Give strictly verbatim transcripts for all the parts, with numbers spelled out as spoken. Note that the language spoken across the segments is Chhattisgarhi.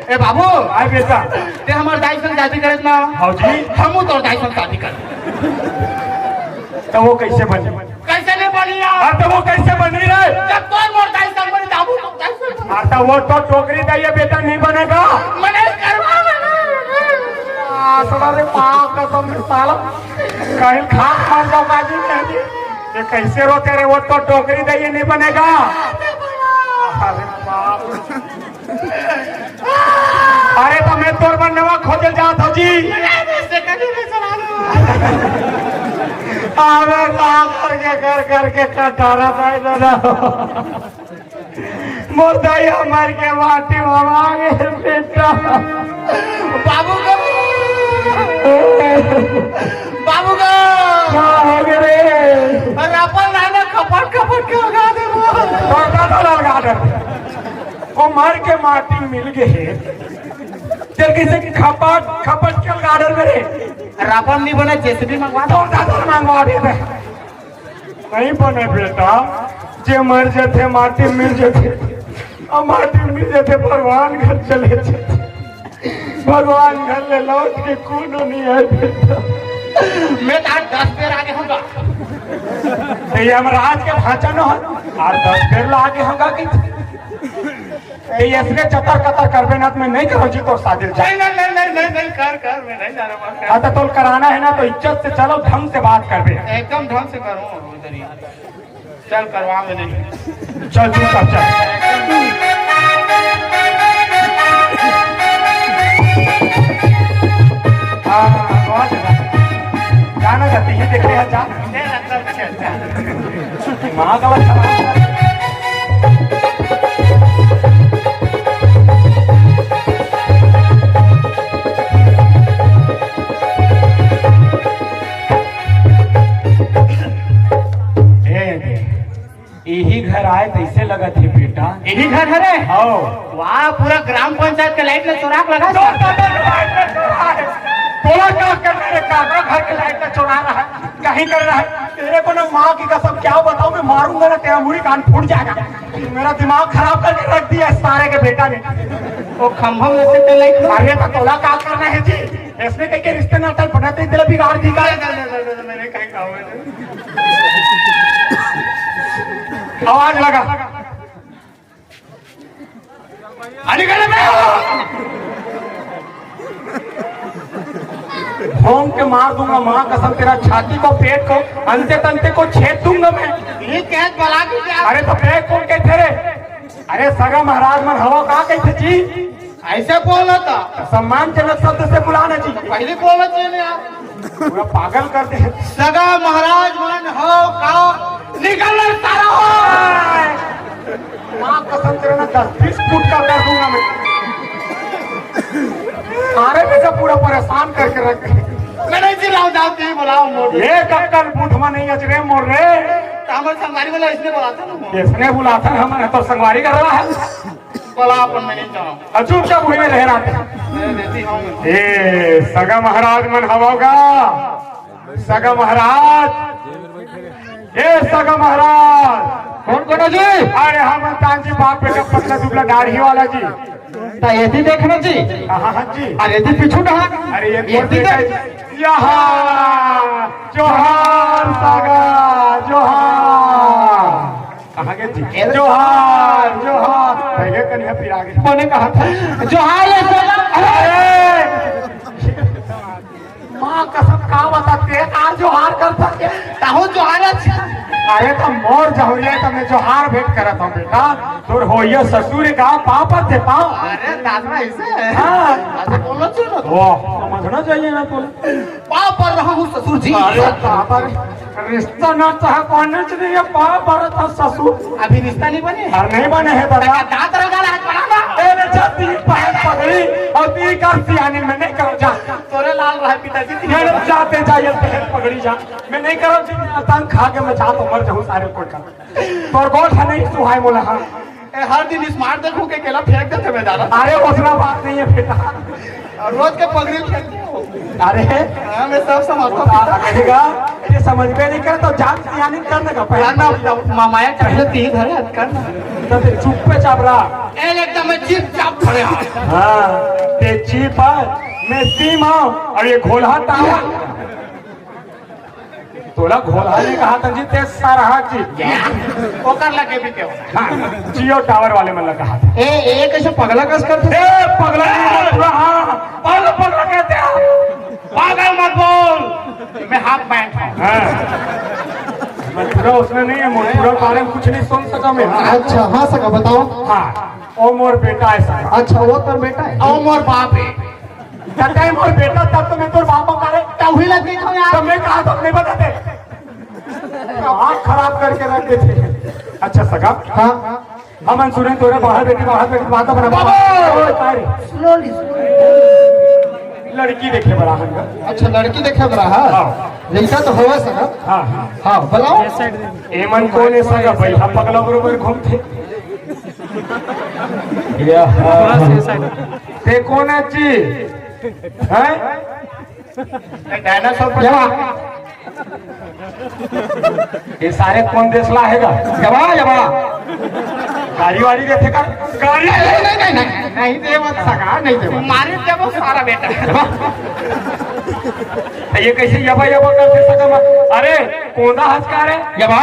ए बाबू, आय बेटा। ते हमर दाई संग शादी करे ना? हव जी। हमू तोर दाई संग शादी कर। त वो कइसे बनी? कइसे नइ बनी यार? अरे त वो कइसे बनी रे? जब तोर मोर दाई संग बनी, त हमू तोर दाई संग बनी। अरे त वो तो टोकरी दाई हे बेटा, नइ बने गा। मैं नइ करवावंव। आ, साला रे, माँ कसम से साला। कहीं खाक मर जावं का जी मैं जी। ये कइसे रोथे रे? वो तो टोकरी दाई हे, नइ बने गा। अरे बाप। अरे त मैं तोर बर नवा खोजे जात हंव जी। अबे का करके, कर करके कटारा भाई दादा। मोर दाई ह मर के माटी म आ गे बेटा। बाबू गा, बाबू गा। का हो गे रे? अरे अपन नाना खपट खपट के लगा दे वो। तो का तो लगा दे। वो मर के माटी मिल गे हे। तेल कइसे खपट, खपट के गार्डन में रे। रापन नइ बने, जेसीबी मंगवा दो। तो दादा मंगवा दे बे। नइ बने बेटा, जे मर जाथे, माटी मिल जाथे। अब माटी मिल जाथे, भगवान घर चले जाथे। भगवान घर ले लौट के कोनो नइ आय बेटा। मैं तो आज दस बेर आगे हंव गा। ये यमराज के भांचा न हो, आज दस बेर ला आगे हंव गा कि ए, अइसने चतर कतर करबे ना, त मैं नइ करंव जी तोर शादी ल जा। नहीं, नहीं, नहीं, नहीं, नहीं, नहीं, कर, कर, मैं नहीं जा रहा हूँ, कर। हाँ, त तोल कराना हे ना, त इज्जत से चलो, ढंग से बात करबे। एकदम ढंग से करूँ, उधर ही। चल, करवा, मैं नहीं। चल, चुपचाप चल। हाँ, हाँ, बहुत अच्छा। जाना चाहते हैं, देख रहे हैं, जा। नहीं, अच्छा, अच्छा, अच्छा। दिमाग वाला खराब। ए, इही घर आय तइसे लगत हे बेटा। इही घर हरे? हव। वाह, पूरा ग्राम पंचायत के लाइट ल चोरा के लगा। तोर दादा के लाइट ल चोरा हे। तोला का करना रे, का घर के लाइट ल चोरा रहा है? कहीं कर रहा है। तेरे को ना माँ की कसम क्या बताऊं, मैं मारूंगा ना, तेरा मुड़ी कान फूट जाएगा। मेरा दिमाग खराब करके रख दिया इस सारे के बेटा ने। वो खंभा में से तो लाइट लो। अरे त तोला का करना हे जी? अइसने कहिके रिश्ते नाता बनाते ही तेरा बिगाड़ दी का। नहीं, नहीं, नहीं, नहीं, मैंने कहीं कहा हुआ है। आवाज लगा। अरे गले में हो। भोंक के मार दूंगा, माँ कसम, तेरा छाती को, पेट को, अंते तंते को छेद दूंगा मैं। ये कैद बला के क्या? अरे त बे कोन कहिथे रे? अरे सगा महाराज मन हवव का कहिथे जी? अइसे बोलव त। सम्मानजनक शब्द से बुलाना जी। पहिली बोलना चाहिए ना यार। पूरा पागल कर दे। सगा महाराज मन हवव का? निकल रे सारा हो। माँ कसम, तेरा ना दस बीस फुट का कर दूंगा मैं। अरे बेटा, पूरा परेशान करके रख दे। मैं नहीं चिल्लाऊं, जाओ, तुम ही बुलाओ मोर। एक अक्कल बूथ में नहीं अच रे मोर रे। त हमर संगवारी वाला इसने बुलाता ना मोर। इसने बुलाता ना, हमर तो संगवारी कर रहा है। बोला अपन, मैं नहीं चाहूँ। अब चुपचाप वहीं में रह रहा। मैं देती हूँ। ए, सगा महाराज मन हवव गा? सगा महाराज, ए सगा महाराज। कोन कोन जी? अरे हमन तान जी, बाप बेटा, पतला दुबला दाढ़ी वाला जी। त एती देखना जी। हाँ, हाँ जी। अरे एती पीछू डहा। अरे ये एती देख। यहाँ जोहार सगा, जोहार। कहाँ गे जी? जोहार, जोहार। भैया कन्हैया फिर आगे। मैंने कहा था, जोहार है सगा। अरे! माँ कसम, का बता, ते का जोहार कर सके? ताहू जोहार है। अरे त मोर जहुरिया त मैं जोहार भेंट करत हूँ बेटा। तोर होइया ससुर का पाँव परथे, पाँव। अरे दादा, ऐसे है? हाँ। अच्छा, बोलो, चलो। वाह, समझना चाहिए ना तोला। पाँव पर रहा हूँ ससुर जी। अरे बाबा रे, रिश्ता ना चाहे पाने से नहीं, ये पाँव परत हंव ससुर। अभी रिश्ता नहीं बने? अरे नहीं बने हे दादा। दांत रगड़ा है, पड़ा ना। ए रे, जा तीन पहन पगड़ी अउ तीन कर सियानी में नहीं कर जा। तोरे लाल रहा पिताजी। ये रे, जाते जा, ये पहन पगड़ी जा। मैं नहीं करब जी, तंग खा के मैं जात हूँ, मर जाऊँ सारे कोई का। तोर गोठ नहीं सुहाय मोला, हाँ। ए, हर दिन smart देखूं के केला फेंक देथे मैं दादा। अरे, ओतना बात नहीं है बेटा। रोज के पगड़ी ल खेलते हो। अरे, हाँ, मैं सब समझता हूँ। कहेगा, ये समझ में नहीं कर तो जान यानी कर देगा। पहले यार, मैं मामाया चढ़ तीन धरे हाथ कर ना। तो फिर चुप पे चाप रहा। ए, एकदम मैं चुपचाप खड़े हाथ। हाँ, ते चीप है, मैं सीम हूँ, और ये घोलहा टावर। तोला घोलहा नहीं कहा था जी, ते सरहा जी। ओकर लगे भी क्यों? हाँ, जियो टावर वाले मन ला कहा था। ए, ए, कैसे पगला कस करते? ए, पगला नहीं, पूरा हाँ, पागल पगला कहते हैं। पागल मत बोल, मैं हाफ पैंट हूँ। हाँ। मथुरा उसमें नहीं है, मथुरा के बारे में कुछ नहीं सुन सका मैं। अच्छा, हाँ सका, बताओ। हाँ, ओ मोर बेटा है सका। अच्छा, वो तोर बेटा है? ओ मोर बाप है। जब तक मोर बेटा, तब तो मैं तोर बाप का रे। तो वही लग गई था यार। तो मैं कहा तो नहीं बताते। आँख खराब करके रख देते। अच्छा सका। हाँ। हमन सुने तोरे बाहर बेटी, बाहर बेटी, बात बना। बाबा! ओए, काय रे? Slowly, slowly। लड़की देखे बर आहन गा। अच्छा, लड़की देखे बर हा? हाँ। लड़का तो होवे सका। हाँ, हाँ। हाँ, बुलाओ। एमन कोन है सका? बैठा पगला बरोबर घूमथे। या, हाँ। ते कोन है जी? हैं? डायनासोर पर जवा। ये सारे कोन देश ला है गा? जवा, जवा। गाड़ी वाड़ी देथे का? गाड़ी नहीं, नहीं, नहीं, नहीं, नहीं देवत सका, नहीं देवत। मारे देवो सारा बेटा। जवा। ये कैसे यबा, यबा करथे सका मा? अरे, कोंदा हंस का रे? यबा।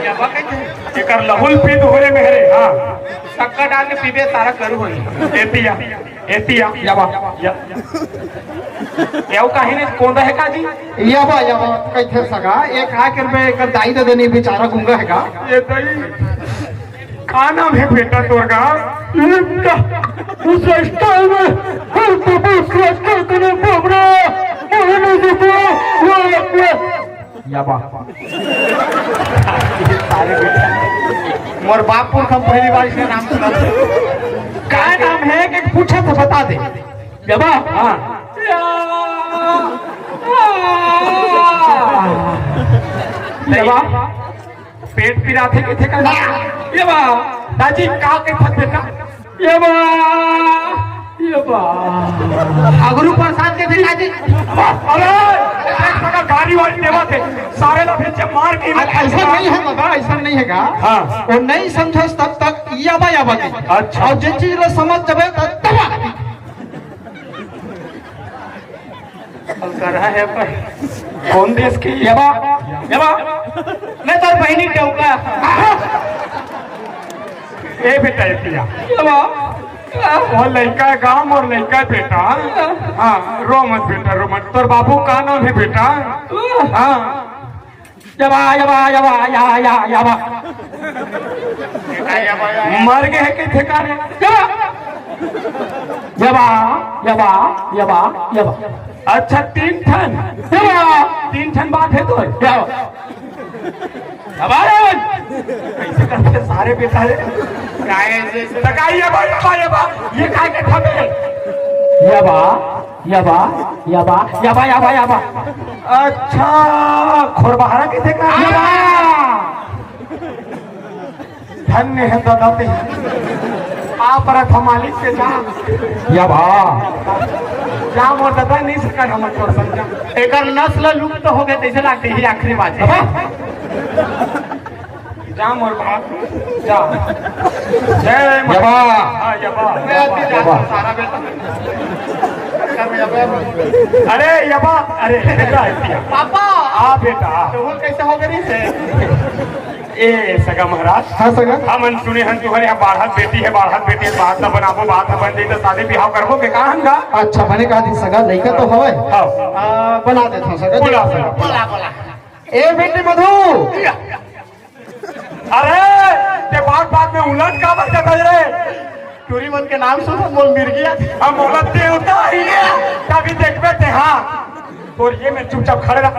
यबा कैसे? एकर लहुल पीत होरे मेहरे, हाँ। शक्कर डाल के पीबे, सारा करू होई। ए पिया। एतिया। यबा। या। एव काहे ने कोंदा है का जी? यबा, यबा, कइथे सगा, एक आके में एकर दाई दे देनी, बेचारा गूंगा है का? ये दाई, का नाम है बेटा तोर का? उस रास्ता में, हर तो बस रास्ता इतने बाबरा, अरे नहीं देखो, वो, वो, यबा। मोर बाप पुरखा पहली बार इसका नाम सुना। का नाम है कि पूछा था, बता दे। यबा? हाँ। यबा? पेट पिराथे कथे का? यबा? दाजी, का कथे बेटा? ये बा, ये बा। अगरू प्रसाद के बेटा जी। अरे, देख सका गाड़ी वाली देवा थे, सारे ला भेज मार के। अरे, ऐसा नहीं है बाबा, ऐसा नहीं है का? हाँ। वो नहीं समझस तब तक याबा याबा की। अच्छा। और जिन चीज ला समझ जबे तब तबा। अब कर रहा है पर कौन देश की? यबा, यबा, मैं तोर बहिनी टौका। ए बेटा, ए पिया। यबा। वो लइका है गाँव और लइका है बेटा। हाँ, रो मत बेटा, रो मत। तोर बाबू का नाम है बेटा? हाँ। यबा, यबा, यबा, या, या, यबा। मर गए है कथे का रे? यबा। यबा, यबा, यबा, यबा। अच्छा, तीन ठन। यबा। तीन ठन बात है तो। यबा। यबा रे। कैसे करते सारे बेटा रे? काय ऐसे, ऐसे? तकाई यबा, यबा, यबा। ये काय के ठबे? यबा। यबा, यबा, यबा, यबा, यबा। अच्छा, खोरबहरा कथे का? यबा। धन्य है दादा ते। आप रथ मालिक के जा। यबा। जा मोर दादा, नहीं सकन हम तोर संग जा। एकर नस्ल लुप्त हो गए तैसे लागथे, ही आखिरी बात है। यबा। जा मोर बाप, जा। जय माँ। यबा। हाँ, यबा। मैं अति जाता हूँ, सारा बेटा। अरे यबा, अरे बेटा, बेटा। पापा। आ बेटा। तो वो कैसे हो गई से? ए सगा महाराज। हाँ सगा। हमन सुने हन तुहर यहाँ बाढ़त बेटी है, बाढ़त बेटी है, बात न बनाबो, बात न बन जाई तो शादी बिहाव करबो के का हन गा? अच्छा, मने कहा दिन सगा, लइका तो हवय। हाँ। आ, बना देथों सगा। बुला सगा। बुला, बुला। ए बेटी मधु। अरे, ते बात बात में उलट काबर जाता रे? टूरी मन के नाम सुन, मोर मिर्गी आथे। हम बोलत देवता ही है, तभी देखबे ते, हाँ। तोर ये में चुपचाप खड़े रह।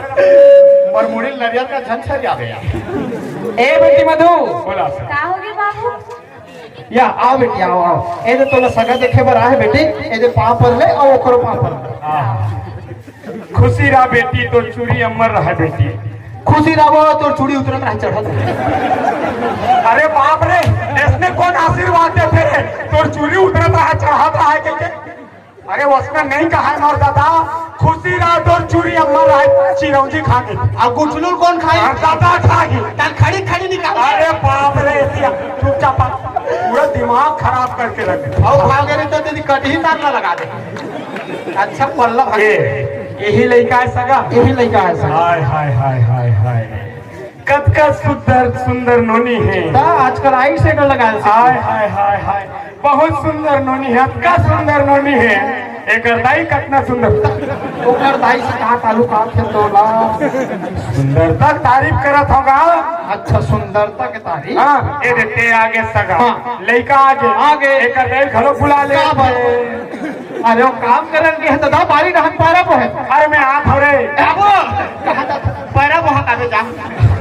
मोर मुड़ी नरियर का झन छर जाबे यार। ए बेटी मधु। बोला सर। का होगे बाबू? या, आओ बेटी, आओ, आओ। ए दे तोला सगा देखे बर आहे बेटी, ए दे पाँव पर ले, अउ ओकरो पाँव पर ले। हाँ। खुशी रहा बेटी, तोर चूरी अमर रहा बेटी। खुशी रहा, तोर चूड़ी उतरत रहा, चढ़त रहा। अरे बाप रे, इसने कौन आशीर्वाद देथे? तोर चूड़ी उतरत रहा, चढ़त रहा है, कह के? अरे, उसने नहीं कहा है मोर दादा, खुशी राय तोर चूरी अम्मा राय चिरौंजी खा के। अब गुठलुल कौन खाई? और दादा खा के। तन खड़ी खड़ी निकाल। अरे बाप रे, एतिया चुपचाप आ। पूरा दिमाग खराब करके रख दे। और खा गए तो तेरी कटही तार ना लगा दे। अच्छा पल्ला भाई। ए, यही लइका है सगा? यही लइका है सगा। हाय, हाय, हाय, हाय, हाय। कतका सुंदर, सुंदर नोनी है। ता आजकल आई सेट लगा है। हाय, हाय, हाय, हाय। बहुत सुंदर नोनी है, अतका सुंदर नोनी है। एकर दाई कतना सुंदर। ओकर दाई से कहा ताल्लुकात है तोला? सुंदरता के तारीफ करत होगा। अच्छा, सुंदरता के तारीफ? हाँ, ए देख, ए आगे सगा। हाँ। लइका आगे। आगे। एकर दाई घलो बुला ले। का बात? अरे, वो काम करन के है तो दा बारी रहन पारा वो है। अरे, मैं आ थोड़े। अब कहा था, पैरा वो हटा दे जा।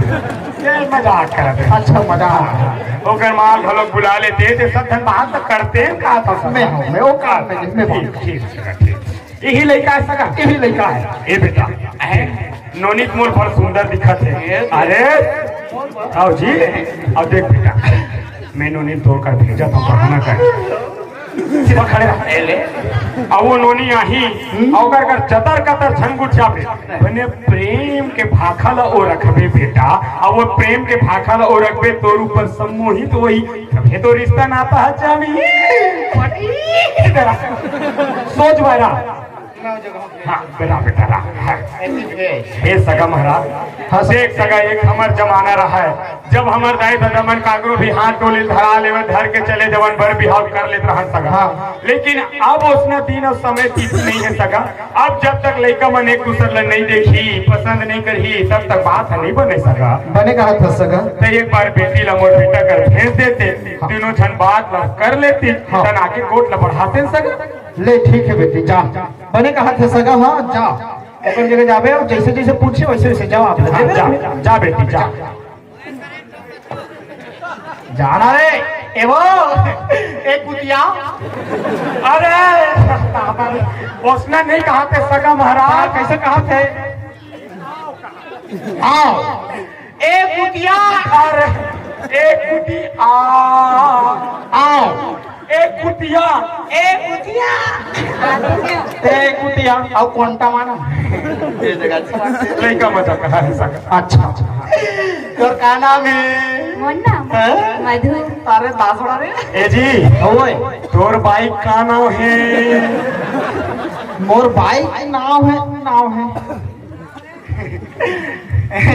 ये मजाक करत हे। अच्छा, मजाक। ओकर माँ घलोक बुला लेते, ते सब धन बात तो करते हैं, का था सब? मैं हूँ, मैं वो काम में, मैं ठीक, ठीक, ठीक। यही लइका है सगा? यही लइका है। ए बेटा, ए, नोनी के मोर बड़ सुंदर दिखत है। अरे, आओ जी, अब देख बेटा, मैं नोनी तोर कर भेजा था, बहाना कर। सीधा खड़े रह। ए ले। अब वो नोनी आही, हम्म। अउ ओकर कर चतर कतर झन गुठ जाबे। बने प्रेम के भाखा ल ओ रखबे बेटा, अब वो प्रेम के भाखा ल ओ रखबे, तोर ऊपर सम्मोहित होही, तभे तो रिश्ता नाता ह जमही। सोच बायरा। हाँ, बेटा, बेटा, रहा, हाँ। हे सगा महाराज, हाँ, सगा। देख सगा, एक हमर जमाना रहा है, जब हमर दाई ददा मन काकरो भी हाथ डोले धरा लेवे, धर के चले जवन बर बिहाव कर लेत रहन सगा। हाँ। लेकिन अब ओसना दिन अउ समय तीत नहीं है सगा। अब जब तक लइका मन एक दूसर ल नहीं देखी, पसंद नहीं करही, तब तक बात ह नहीं बने सगा। बने कहा था सगा। तो एक बार बेटी ला मोर बेटा कर भेज देते, हाँ। तीनों झन बात ला कर लेती, हाँ। तन आगे गोठ ला बढ़ाते सगा। ले ठीक है बेटी, जा। बने कहा था सगा, हाँ, जा। अपन जगह जाबे अउ जैसे जैसे पूछे वैसे वैसे जवाब दे हाँ, देबे। जा, जा बेटी, जा। जाना रे, ए वो, ए कुतिया। अरे, ओसना नहीं कहा थे सगा महाराज। हाँ, कैसे कहा थे? आओ। ए कुतिया। अरे, ए कुतिया। आओ। ए कुतिया। ए कुतिया। ए कुतिया। अउ कोंटा माना। लइका मजा कहा है सगा। अच्छा, अच्छा। तोर का नाम है? मोर नाम? हाँ? मधु। अरे दासड़ा रे। ए जी, ओए। तोर बाइक का नाम है? मोर बाइक नाम है, नाम है।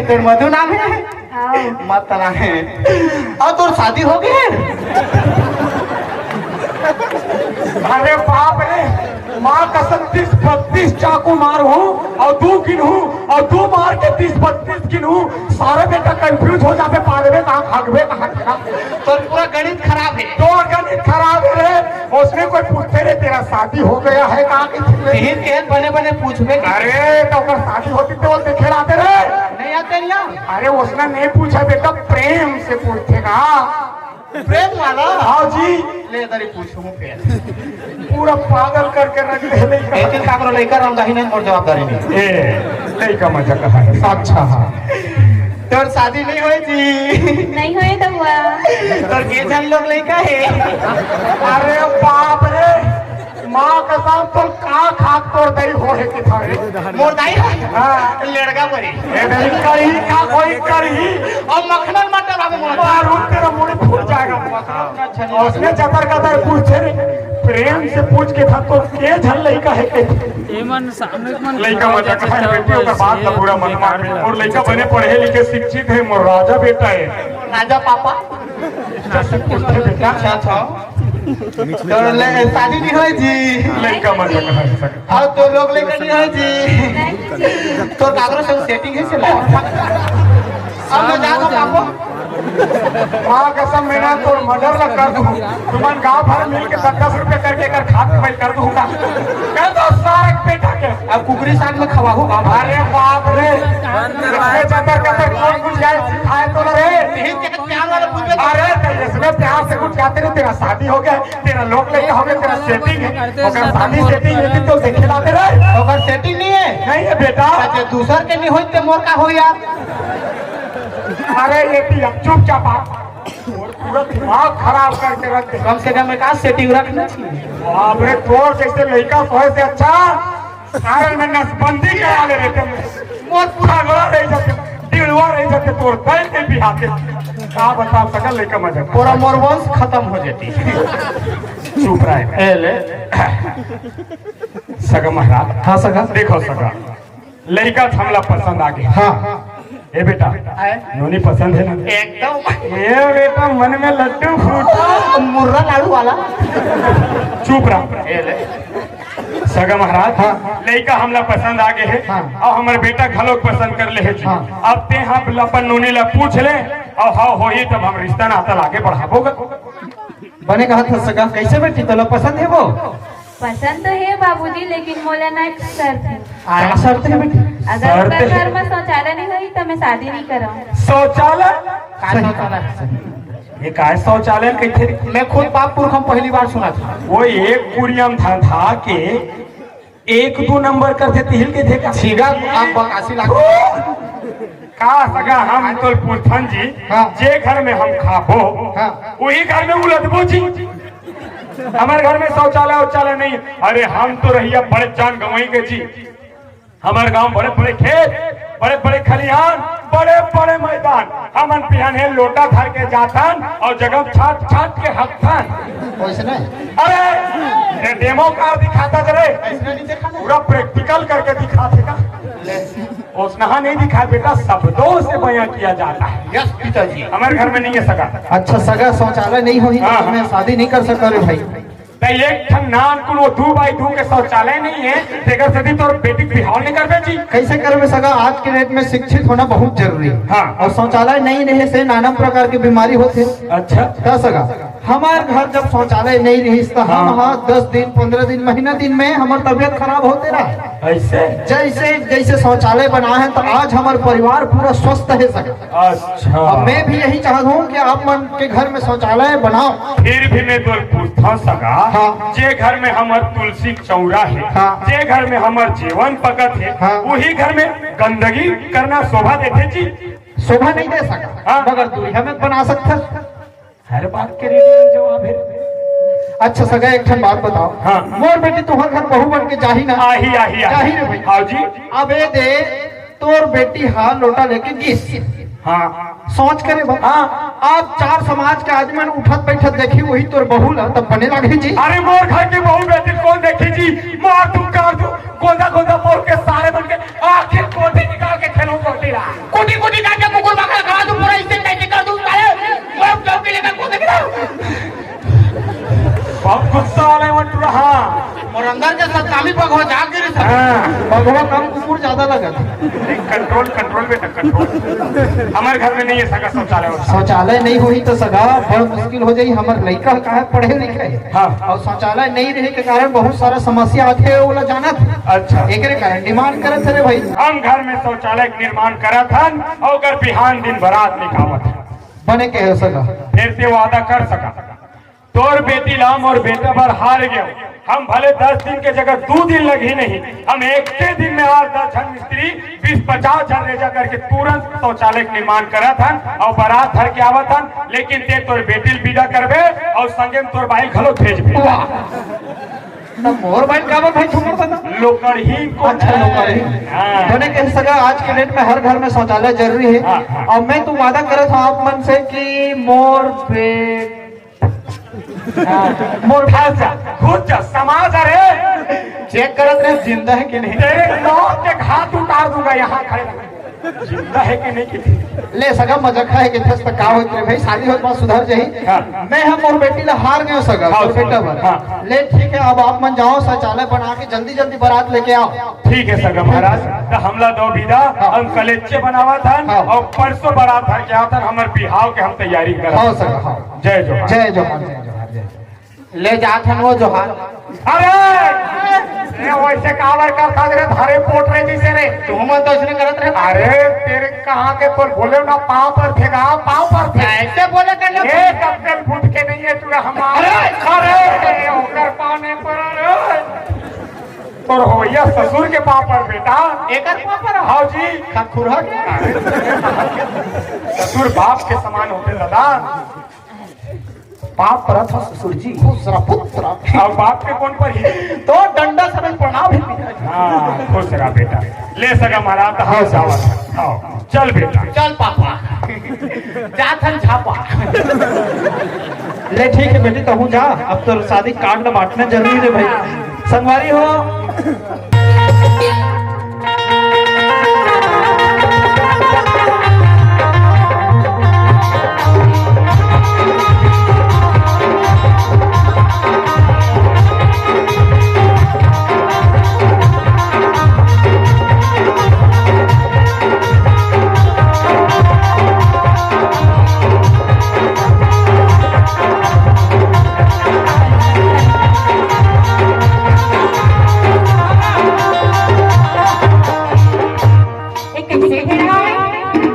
तोर मधु नाम है? हाँ। मत नाम है। अउ तोर शादी हो गए? अरे बाप रे, माँ कसम, तीस बत्तीस चाकू मारहूँ अउ दू गिनहूँ अउ दू मार के तीस बत्तीस गिनहूँ, सारे बेटा confuse हो जाबे, पागबे कहाँ, भागबे कहाँ, कहाँ। तोर पूरा गणित खराब है। तोर गणित खराब है रे। ओसने कोई पूछथे रे, तेरा शादी हो गया है कहाँ के? तेहिन के बने बने पूछबे के। अरे, तो ओकर शादी होती तो वो देखे लाते रे। नहीं आते ना। अरे, ओसना नहीं पूछा बेटा, प्रेम से पूछथे ना। प्रेम वाला? हाँ जी। ले, इधर ही पूछूं फिर। पूरा पागल करके रख दे लइका। एक दिन काकरो लइका रमदाही नहीं, मोर जवाबदारी नहीं। ए, लइका मजा कहा है। अच्छा, हाँ। तोर शादी नहीं होए जी? नहीं होए तो हुआ। तोर के झन लोग लइका है? अरे बाप रे, माँ कसम, तोर का खाक तोर दई हो है कि थारे? मोर दाई है? हाँ। लड़का परी। ए, नहीं करी का कोई करी। अउ मखना मटर आवे मोर। मारू तेरा मुड़ी फूट जाएगा। ओसने चतर कतर पूछे रे, प्रेम से पूछ के था तो के झन लइका है के? एमन सामने मन लइका मजा कहा है बेटी, ओकर बात ला बुरा मत मान। मोर लइका बने पढ़े लिखे शिक्षित है, मोर राजा बेटा है। राजा पापा। जैसे पूछे बेटा। अच्छा, अच्छा। तो ले, शादी नहीं होए जी? लइका मजा कहा है सगा। अउ तोर लोग लइका नहीं होए जी? तोर काकरो से setting है से ला। अब मैं जा तो पापा। माँ कसम, मैं ना तोर murder ला कर दूँ। तुमन गाँव भर मिल के दस दस रुपया करके एकर खात खवाई कर दूँ का? कर दो सारे बेटा के। अब कुकरी साग में खवाहू का? अरे बाप रे। इसमें चतर कतर कौन कुछ गाय सिखाए तो रे? यही के प्यार वाला पूछे तो। अरे तो इसमें प्यार से कुछ कहते रे, तेरा शादी हो गया, तेरा लोग लइका हो गया, तेरा setting है। ओकर शादी setting है तो देखे लाते रे। ओकर setting नहीं है? नहीं है बेटा। अच्छा, दूसर के नहीं होई ते मोर का हो यार? अरे ये भी अब चुपचाप आ। पूरा दिमाग खराब करके रख दे। कम से कम एक आध सेटिंग रखना चाहिए। बाप रे, तोर जैसे लड़का सोहे से अच्छा सारन में नसबंदी करा ले रहते। मोर पूरा गला रह जाते, डिड़वा रह जाते, तोर दल के भी आते। का बता सकल लड़का मजा। पूरा मोर वंश खत्म हो जाती। चुप रहे। ए ले। सगा महाराज। हाँ सगा। देखो सगा, लड़का हमला पसंद आ गया। हाँ। ए बेटा, आए? नोनी पसंद है ना? एकदम। ए बेटा, मन में लड्डू फूटा। मुर्रा लाडू वाला। चुप रहा। ए ले। सगा महाराज, हाँ। लड़का हमला पसंद आ गए है। हाँ। और हमारे बेटा घलो पसंद कर ले है जी। हाँ। अब ते हम अपन नोनी ला पूछ ले, और हाँ होही तब हम रिश्ता नाता लागे बढ़ाबो गा। बने कहा था सगा, कैसे बेटी तोला पसंद है वो? पसंद तो है बाबूजी, लेकिन मोला ना एक शर्त है। क्या शर्त है बेटी? अगर शर्त ओकर है? घर में शौचालय नहीं होही तो मैं शादी नहीं कराऊं। शौचालय? सही कहा, सही। ये का है शौचालय कहते? मैं खुद बाप पुरख हम पहली बार सुना था। वो एक कुरियम धंधा के एक दो नंबर कर देती हिल के देखा। सीधा आग बकासी लाग। का सगा हम तो पूछन जी, हाँ। जे घर में हम खाबो, हाँ। वही घर में उलटबो जी। हमारे घर में शौचालय, शौचालय नहीं। अरे हम तो रहिया बड़े जान गंवई के जी। हमारे गांव बड़े बड़े खेत, बड़े बड़े खलिहान, बड़े बड़े मैदान। हमन बिहाने लोटा धर के जाथन और जगह छाट छाट के हकथन। वैसे नहीं। अरे, ये डेमो कार दिखाता जरे। ऐसे नहीं देखा ना। पूरा प्रैक्टिकल करके दिखाते का। ओसनहा नहीं दिखाए बेटा, शब्दों से बयां किया जाता है। यस पिताजी। हमारे घर में नहीं है सगा। अच्छा, सगा शौचालय नहीं होही तो हाँ, हाँ। मैं शादी नहीं कर सकता रे भाई। तो एक ठन नान कुन वो दू बाई दू के शौचालय नहीं है, तेकर सेती तोर बेटी के बिहाव नहीं करबे जी। कैसे करबे सगा? आज के डेट में शिक्षित होना बहुत जरूरी है। हाँ। और शौचालय नहीं रहे से नाना प्रकार की बीमारी होते। अच्छा। का सगा? हमार घर जब शौचालय नहीं रहिस त हम हाँ। हाँ दस दिन, पंद्रह दिन, महीना दिन में हमर तबीयत खराब होते रहा। ऐसे? जैसे, जैसे शौचालय बना है तो आज हमर परिवार पूरा स्वस्थ है सगा। अच्छा। अब मैं भी यही चाहत हूँ कि आप मन के घर में शौचालय बनाओ। फिर भी मैं तो पूछता सगा, हाँ। जे घर में हमर तुलसी चौरा है, हाँ। जे घर में हमर जेवन पकत है, हाँ। वही घर में गंदगी करना शोभा देथे जी? शोभा नहीं दे सका, हाँ। मगर दूरिहा में बना सकथस। हर बात के रेडी जवाब है। अच्छा सगा, एक ठन बात बताओ। हाँ। मोर बेटी तुहर घर बहू बन के जाही ना? आही, आही, आही। जाही रे भाई। हाँ जी। अब ए दे, तोर बेटी हा लोटा लेके गिस। हाँ। सोच करे बा। हाँ। अब चार समाज के आदमी मन उठत बैठत देखी, वही तोर बहू ला तब बने लागही जी। अरे मोर घर के बहू बेटी कौन देखी जी? मार दूं, काट दूं, गोंदा गोंदा बोल के सारे बन के आखिर कोठी निकाल के खेलूं कोठी ला। कोठी कोठी काट के कुकुर बाखा खा दूं, पूरा इज्जत नहीं कर दूं सारे। वो चौकी लेकर कौन देख रहा? बहुत गुस्सा वाले मत रहा। और अंदर के सब कामी पगवा जाग गिरी सब। हाँ। पगवा कम, कुकुर ज्यादा लगत। कंट्रोल, कंट्रोल बेटा, कंट्रोल। हमारे घर में नहीं है सगा शौचालय वौचालय। शौचालय नहीं होही तो सगा बड़ मुश्किल हो जाही। हमर लइका का है, पढ़े लिखे है। हाँ। और शौचालय नहीं रहे के कारण बहुत सारा समस्या आथे, ओला जानत। अच्छा। एकरे कारण डिमांड करत हे रे भाई। हम घर में शौचालय के निर्माण करत हन और ओकर बिहान दिन बारात निकालत हन। बने कहे सगा। फिर से वादा कर सका। तोर बेटी ला मोर बेटा बर हार गयो। हम भले दस दिन के जगह दू दिन लगही नहीं, हम एके दिन में आठ दस झन मिस्त्री, बीस पचास झन रेजा करके तुरंत शौचालय के निर्माण करत हन और बारात धर के आवत हन, लेकिन ते तोर बेटी ल विदा करबे और संगे में तोर बाई घलो भेजबे। वाह। तब मोर बाई काबर भाई छुमर था? लोकड़ही को। अच्छा, लोकड़ही। हाँ। बने कहे सगा, आज के डेट में हर घर में शौचालय जरूरी है। हाँ, हाँ। और मैं तो वादा करत हूँ आप मन से कि मोर बे-, हाँ, मोर घुस जा, घुस जा, समाज, अरे। चेक करत रहे, जिंदा है कि नहीं? तेरे मौत के घात उतार दूंगा यहाँ खड़े। जिंदा है कि नहीं कि? ले सगा, मजाक है कि थस त का होत रे भाई, शादी होत बाद सुधर जाही। हाँ। मैं हम मोर बेटी ला हार गयो सगा, हाँ, तोर बेटा बर। हाँ। ले ठीक है, अब आप मन जाओ, शौचालय बना के जल्दी जल्दी बारात लेके आओ। ठीक है सगा महाराज, तो हमला दो विदा, हाँ। हम कलेचे बनावत हन हाँ। और परसों बारात धर के आवत हन, हमर बिहाव के हम तैयारी करत हाँ हन। सगा, हाँ। जय जोहार। जय जोहार, जय जोहार, जय जोहार। ले जात हन वो जोहार। अरे, ये वैसे काबर करता रे, धरे पोट रे जैसे रे। तुम तो इसने करत रहे। अरे, तेरे कहाँ के बोल, बोले ना, पाँव पर फेंका, पाँव पर फेंक। ऐसे बोले करना। एक अक्कल बुद्ध के नहीं है तुझे हमारे। अरे! अरे, ओकर पाँव नहीं पड़ा रे। तोर होइया ससुर के पाँव पर बेटा। एकर पाँव पर? हाँ जी। खखुरहा के? ससुर बाप के समान होते दादा। पाँव परत हँव ससुर जी। खुश रह पुत्र। अब बाप के कोन परही? तो डंडा समेत प्रणाम हे पिताजी। हाँ, खुश रह बेटा। ले सगा महाराज, त हाँ, जावत हँव। हाँ, चल बेटा। चल पापा। जाथन झापा। ले ठीक हे बेटी, तहूँ जा। अब तो शादी कार्ड ला बांटना जरूरी हे भाई। संगवारी हो, ए, कइसे हे?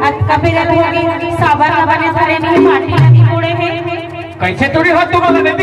अतका बेरा हो गे, साबर ला बने धरे नहीं, माटी नइ कोड़े हे। कइसे तोड़ी हो तुम लोग?